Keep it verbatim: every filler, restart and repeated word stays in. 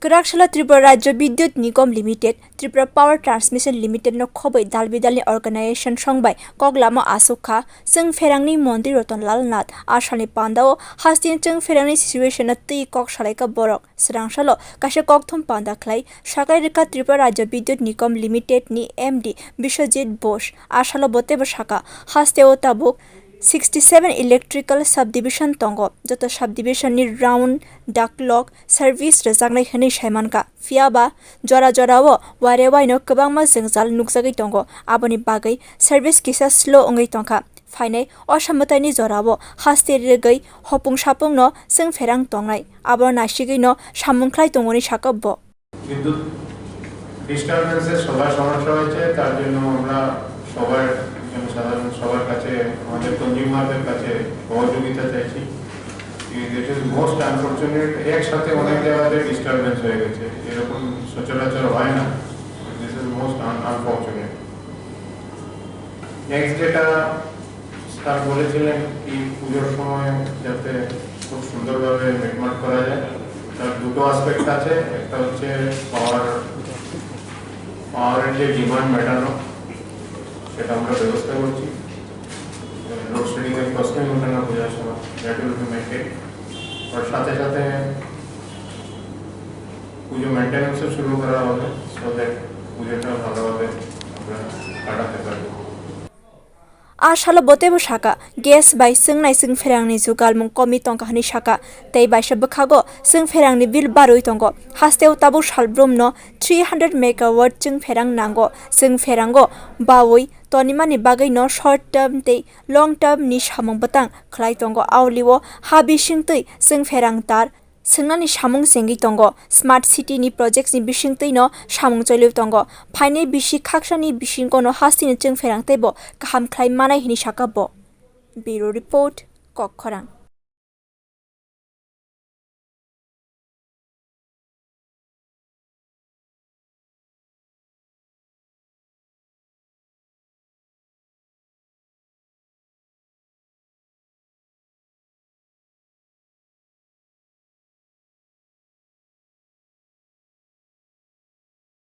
Raksalo Tripura Rajya Bidyut Nigam Limited, Tripura Power Transmission Limited no khoboi dal bidal ni organization song bai kok lama asuk kha. Chwng pherangni montri Ratan Lal Nath asalni pandao hasteni chwng pherangni situation no twi kok salaikha borok. Swrangsalo kaisa kokthum panda khlai sakai rwkha Tripura Rajya Bidyut Nigam Limited ni M D Biswajit Bose. Asalo bo teibo sakha, hasteo tabuk sixty seven electrical subdivision tongo. Joto subdivision ni round the clock service rwjaknai hwnwi saimankha. Phiyaba jora jorao ware waino kwbangma jwngjal nukjagwi tongo. Aboni bagwi service kisa slow wngwi tongkha. Phainai o samwtaini jorao haste rwgwi hopung sapungno chwng pherang tongnai. Abono naisigwino samung khlai tongoni sakha bo. বিদ্যুৎ ডিস্টারবেন্সের সবার সমস্যা হয়েছে, তার জন্য আমরা সবার, জনসাধারণ সবার কাছে, আমাদের কনজিউমারদের কাছে সহযোগিতা চাইছি। This is most unfortunate। একসাথে অনেক জায়গাতে ডিস্টারবেন্স হয়ে গেছে, এরকম সচরাচর হয় না। This is most unfortunate। Next যেটা স্যার বলেছিলেন কি পুজোর সময় যাতে খুব সুন্দরভাবে মিটমাট করা যায়, তার দুটো আসপেক্ট আছে। একটা হচ্ছে পাওয়ার, পাওয়ারের যে ডিমান্ড মেটানো, সেটা আমরা ব্যবস্থা করছি। লোডশেডিং এর প্রশ্নই ওঠে না পুজোর সময়, দ্যাট উইল বি মেইনটেইন। আর সাথে সাথে পুজো মেইনটেনেন্সও শুরু করা হবে, সো দ্যাট পুজোটা ভালোভাবে আমরা কাটাতে পারি। A salo bo teibo sakha, gas bai chwng nai chwng pherangni jugalmung komwi tongkha hwnwi sakha, tei baisa bwkhago chwng pherangni bill barwi tongo. Hasteo tabuk salbrumno three hundred megawatt chwng pherang nango. Chwng pherango bawi tonimani bagwino short term tei long term ni samung bwtang khlai tongo. Aolio ha bisingtwi chwng pherang tar swngnani samung chengwi tongo. Smart City ni projects ni bisingtwino samung choliwi tongo. Phainai bisi khaksani bisingono hasteni chwng pherang teibo kaham khlai manai hwnwi sakha bo. Bureau Report, Kokkhorang.